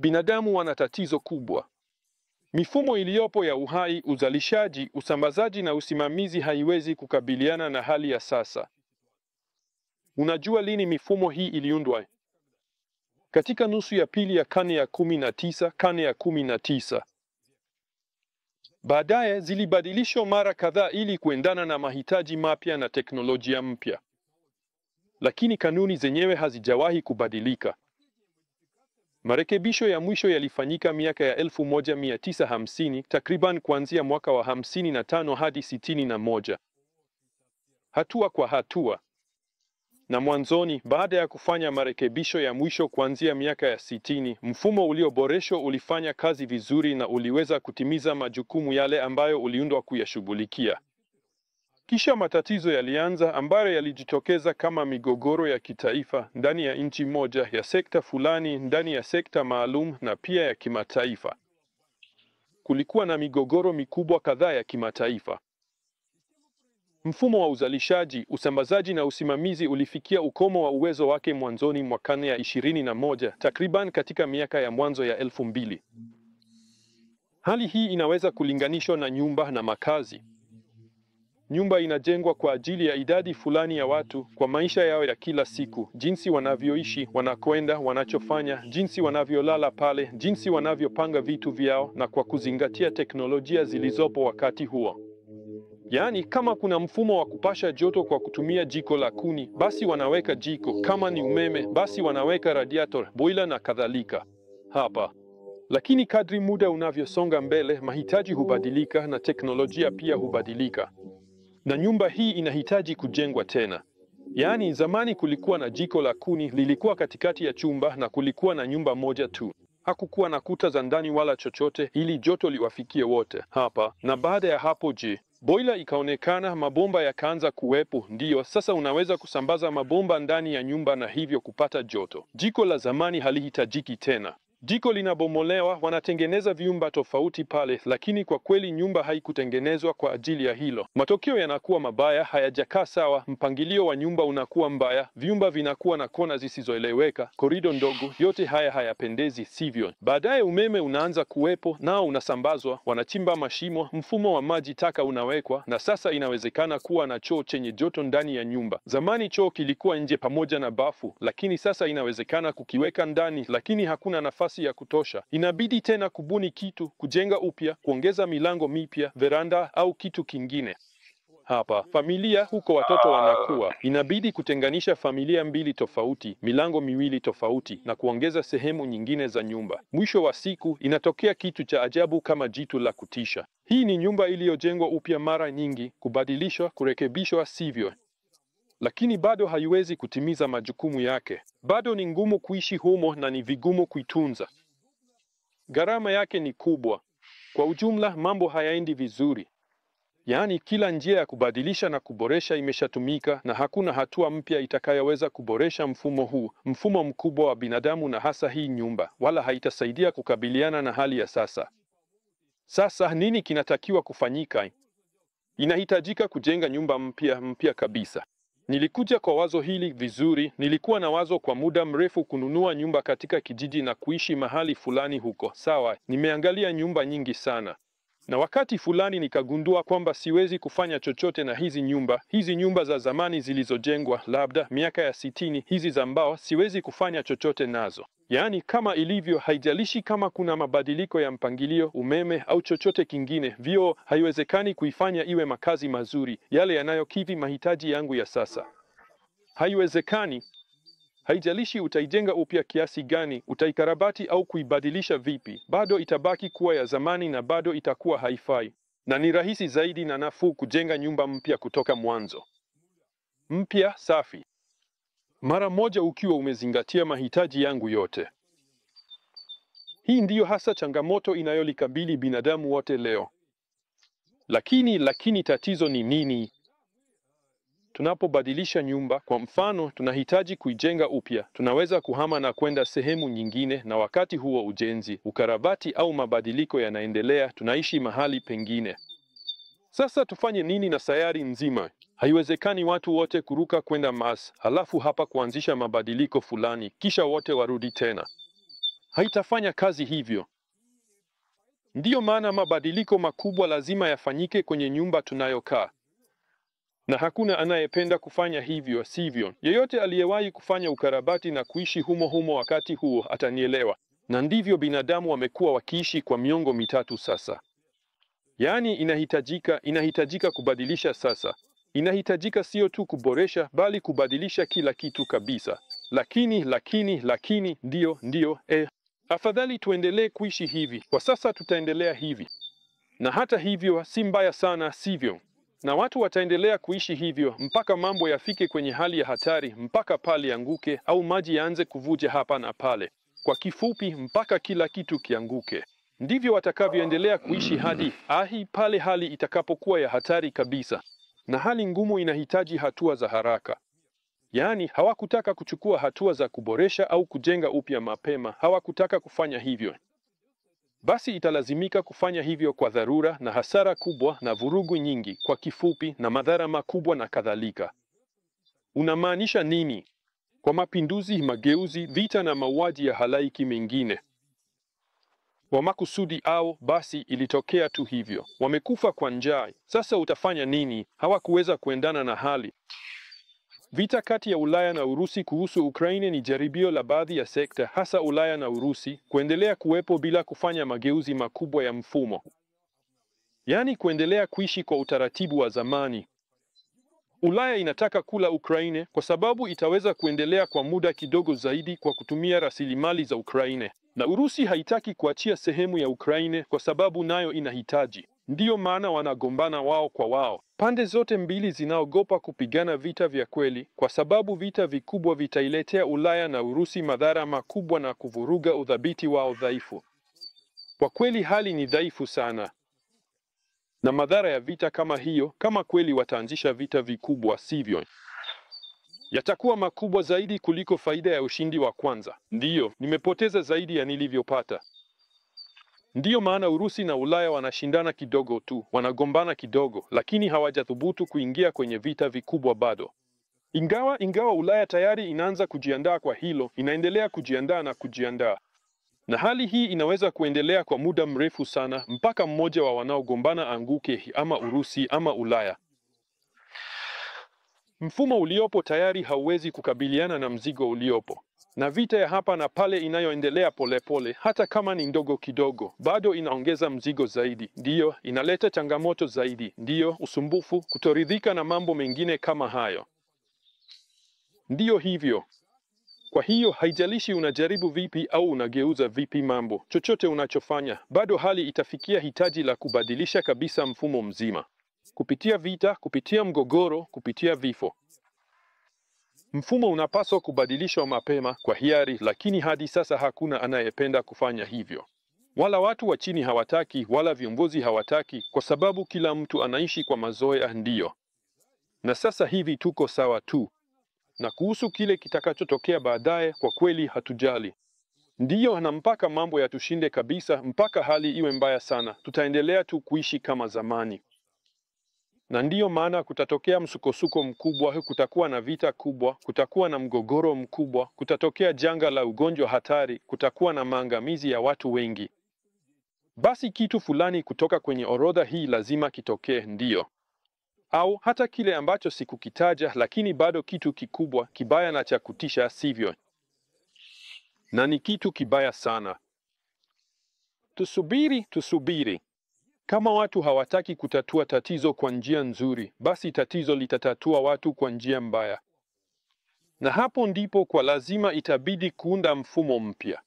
Binadamu wana tatizo kubwa. Mifumo iliyopo ya uhai, uzalishaji, usambazaji na usimamizi haiwezi kukabiliana na hali ya sasa. Unajua lini mifumo hii iliundwa? Katika nusu ya pili ya karne ya 19, karne ya 19. Baadaye zilibadilishwa mara kadhaa ili kuendana na mahitaji mapya na teknolojia mpya. Lakini kanuni zenyewe hazijawahi kubadilika. Marekebisho ya mwisho yalifanyika miaka ya 1950, takriban kuanzia mwaka wa 55 hadi 61. Hatua kwa hatua. Na mwanzoni, baada ya kufanya marekebisho ya mwisho kuanzia miaka ya 60, mfumo ulioboreshwa ulifanya kazi vizuri na uliweza kutimiza majukumu yale ambayo uliundwa kuyashughulikia. Kisha matatizo yalianza ambayo yalijitokeza kama migogoro ya kitaifa ndani ya nchi moja, ya sekta fulani, ndani ya sekta maalum na pia ya kimataifa. Kulikuwa na migogoro mikubwa kadhaa ya kimataifa. Mfumo wa uzalishaji, usambazaji na usimamizi ulifikia ukomo wa uwezo wake mwanzoni mwa karne ya 21, takriban katika miaka ya mwanzo ya 2000. Hali hii inaweza kulinganishwa na nyumba na makazi. Nyumba inajengwa kwa ajili ya idadi fulani ya watu kwa maisha yao ya kila siku, jinsi wanavyoishi, wanakwenda, wanachofanya, jinsi wanavyolala pale, jinsi wanavyopanga vitu vyao na kwa kuzingatia teknolojia zilizopo wakati huo. Yaani, kama kuna mfumo wa kupasha joto kwa kutumia jiko la kuni, basi wanaweka jiko. Kama ni umeme, basi wanaweka radiator, boiler na kadhalika. Hapa. Lakini kadri muda unavyosonga mbele, mahitaji hubadilika na teknolojia pia hubadilika. Na nyumba hii inahitaji kujengwa tena. Yaani, zamani kulikuwa na jiko la kuni, lilikuwa katikati ya chumba na kulikuwa na nyumba moja tu. Hakukuwa na kuta za ndani wala chochote ili joto liwafikie wote. Hapa. Na baada ya hapo je? Boiler ikaonekana, mabomba yakaanza kuwepo. Ndiyo, sasa unaweza kusambaza mabomba ndani ya nyumba na hivyo kupata joto. Jiko la zamani halihitajiki tena. Jiko linabomolewa, wanatengeneza vyumba tofauti pale, lakini kwa kweli nyumba haikutengenezwa kwa ajili ya hilo. Matokeo yanakuwa mabaya, hayajakaa sawa, mpangilio wa nyumba unakuwa mbaya, vyumba vinakuwa na kona zisizoeleweka, korido ndogo, yote haya hayapendezi, sivyo? Baadaye umeme unaanza kuwepo, nao unasambazwa, wanachimba mashimo, mfumo wa maji taka unawekwa, na sasa inawezekana kuwa na choo chenye joto ndani ya nyumba. Zamani choo kilikuwa nje pamoja na bafu, lakini sasa inawezekana kukiweka ndani, lakini hakuna nafasi ya kutosha. Inabidi tena kubuni kitu, kujenga upya, kuongeza milango mipya, veranda au kitu kingine. Hapa familia, huko watoto wanakuwa. Inabidi kutenganisha familia mbili tofauti, milango miwili tofauti, na kuongeza sehemu nyingine za nyumba. Mwisho wa siku inatokea kitu cha ajabu kama jitu la kutisha. Hii ni nyumba iliyojengwa upya mara nyingi, kubadilishwa, kurekebishwa, sivyo? Lakini bado haiwezi kutimiza majukumu yake. Bado ni ngumu kuishi humo na ni vigumu kuitunza. Gharama yake ni kubwa. Kwa ujumla, mambo hayaendi vizuri. Yaani, kila njia ya kubadilisha na kuboresha imeshatumika na hakuna hatua mpya itakayoweza kuboresha mfumo huu, mfumo mkubwa wa binadamu na hasa hii nyumba, wala haitasaidia kukabiliana na hali ya sasa. Sasa nini kinatakiwa kufanyika? Inahitajika kujenga nyumba mpya, mpya kabisa. Nilikuja kwa wazo hili vizuri. Nilikuwa na wazo kwa muda mrefu kununua nyumba katika kijiji na kuishi mahali fulani huko. Sawa, nimeangalia nyumba nyingi sana. Na wakati fulani nikagundua kwamba siwezi kufanya chochote na hizi nyumba za zamani zilizojengwa labda miaka ya 60, hizi za mbao, siwezi kufanya chochote nazo. Yaani, kama ilivyo, haijalishi kama kuna mabadiliko ya mpangilio, umeme au chochote kingine, vioo, haiwezekani kuifanya iwe makazi mazuri, yale yanayokidhi mahitaji yangu ya sasa. Haiwezekani. Haijalishi utaijenga upya kiasi gani, utaikarabati au kuibadilisha vipi, bado itabaki kuwa ya zamani na bado itakuwa haifai. Na ni rahisi zaidi na nafuu kujenga nyumba mpya kutoka mwanzo. Mpya, safi. Mara moja ukiwa umezingatia mahitaji yangu yote. Hii ndiyo hasa changamoto inayolikabili binadamu wote leo. Lakini tatizo ni nini? Tunapobadilisha nyumba, kwa mfano, tunahitaji kuijenga upya. Tunaweza kuhama na kwenda sehemu nyingine, na wakati huo ujenzi, ukarabati au mabadiliko yanaendelea, tunaishi mahali pengine. Sasa tufanye nini na sayari nzima? Haiwezekani watu wote kuruka kwenda Mars, halafu hapa kuanzisha mabadiliko fulani, kisha wote warudi tena. Haitafanya kazi hivyo. Ndiyo maana mabadiliko makubwa lazima yafanyike kwenye nyumba tunayokaa. Na hakuna anayependa kufanya hivyo, sivyo? Yeyote aliyewahi kufanya ukarabati na kuishi humo humo wakati huo atanielewa. Na ndivyo binadamu wamekuwa wakiishi kwa miongo mitatu sasa. Yaani inahitajika kubadilisha sasa. Inahitajika sio tu kuboresha, bali kubadilisha kila kitu kabisa. Lakini, ndio, afadhali tuendelee kuishi hivi. Kwa sasa tutaendelea hivi. Na hata hivyo si mbaya sana, sivyo? Na watu wataendelea kuishi hivyo mpaka mambo yafike kwenye hali ya hatari, mpaka pale yanguke au maji yaanze kuvuja hapa na pale. Kwa kifupi, mpaka kila kitu kianguke. Ndivyo watakavyoendelea kuishi hadi pale hali itakapokuwa ya hatari kabisa. Na hali ngumu inahitaji hatua za haraka. Yaani hawakutaka kuchukua hatua za kuboresha au kujenga upya mapema, hawakutaka kufanya hivyo. Basi italazimika kufanya hivyo kwa dharura na hasara kubwa na vurugu nyingi, kwa kifupi, na madhara makubwa na kadhalika. Unamaanisha nini? Kwa mapinduzi, mageuzi, vita na mauaji ya halaiki mengine. Wa makusudi au basi ilitokea tu hivyo. Wamekufa kwa njaa. Sasa utafanya nini? Hawakuweza kuendana na hali. Vita kati ya Ulaya na Urusi kuhusu Ukraine ni jaribio la baadhi ya sekta, hasa Ulaya na Urusi, kuendelea kuwepo bila kufanya mageuzi makubwa ya mfumo. Yaani kuendelea kuishi kwa utaratibu wa zamani. Ulaya inataka kula Ukraine kwa sababu itaweza kuendelea kwa muda kidogo zaidi kwa kutumia rasilimali za Ukraine. Na Urusi haitaki kuachia sehemu ya Ukraine kwa sababu nayo inahitaji. Ndiyo maana wanagombana wao kwa wao. Pande zote mbili zinaogopa kupigana vita vya kweli kwa sababu vita vikubwa vitailetea Ulaya na Urusi madhara makubwa na kuvuruga udhabiti wao dhaifu. Kwa kweli hali ni dhaifu sana. Na madhara ya vita kama hiyo, kama kweli wataanzisha vita vikubwa, sivyo, yatakuwa makubwa zaidi kuliko faida ya ushindi wa kwanza. Ndiyo, nimepoteza zaidi ya nilivyopata. Ndiyo maana Urusi na Ulaya wanashindana kidogo tu, wanagombana kidogo, lakini hawajathubutu kuingia kwenye vita vikubwa bado. Ingawa Ulaya tayari inaanza kujiandaa kwa hilo, inaendelea kujiandaa na kujiandaa. Na hali hii inaweza kuendelea kwa muda mrefu sana mpaka mmoja wa wanaogombana anguke, ama Urusi ama Ulaya. Mfumo uliopo tayari hauwezi kukabiliana na mzigo uliopo. Na vita ya hapa na pale inayoendelea polepole, hata kama ni ndogo kidogo, bado inaongeza mzigo zaidi. Ndiyo, inaleta changamoto zaidi. Ndiyo, usumbufu, kutoridhika na mambo mengine kama hayo. Ndiyo hivyo. Kwa hiyo haijalishi unajaribu vipi au unageuza vipi mambo, chochote unachofanya, bado hali itafikia hitaji la kubadilisha kabisa mfumo mzima. Kupitia vita, kupitia mgogoro, kupitia vifo. Mfumo unapaswa kubadilishwa mapema kwa hiari, lakini hadi sasa hakuna anayependa kufanya hivyo. Wala watu wa chini hawataki, wala viongozi hawataki, kwa sababu kila mtu anaishi kwa mazoea. Ndiyo. Na sasa hivi tuko sawa tu. Na kuhusu kile kitakachotokea baadaye, kwa kweli hatujali. Ndiyo, na mpaka mambo yatushinde kabisa, mpaka hali iwe mbaya sana, tutaendelea tu kuishi kama zamani. Na ndiyo maana kutatokea msukosuko mkubwa, kutakuwa na vita kubwa, kutakuwa na mgogoro mkubwa, kutatokea janga la ugonjwa hatari, kutakuwa na maangamizi ya watu wengi. Basi kitu fulani kutoka kwenye orodha hii lazima kitokee, ndiyo. Au hata kile ambacho sikukitaja, lakini bado kitu kikubwa, kibaya na cha kutisha, sivyo? Na ni kitu kibaya sana. Tusubiri, tusubiri. Kama watu hawataki kutatua tatizo kwa njia nzuri, basi tatizo litatatua watu kwa njia mbaya. Na hapo ndipo kwa lazima itabidi kuunda mfumo mpya.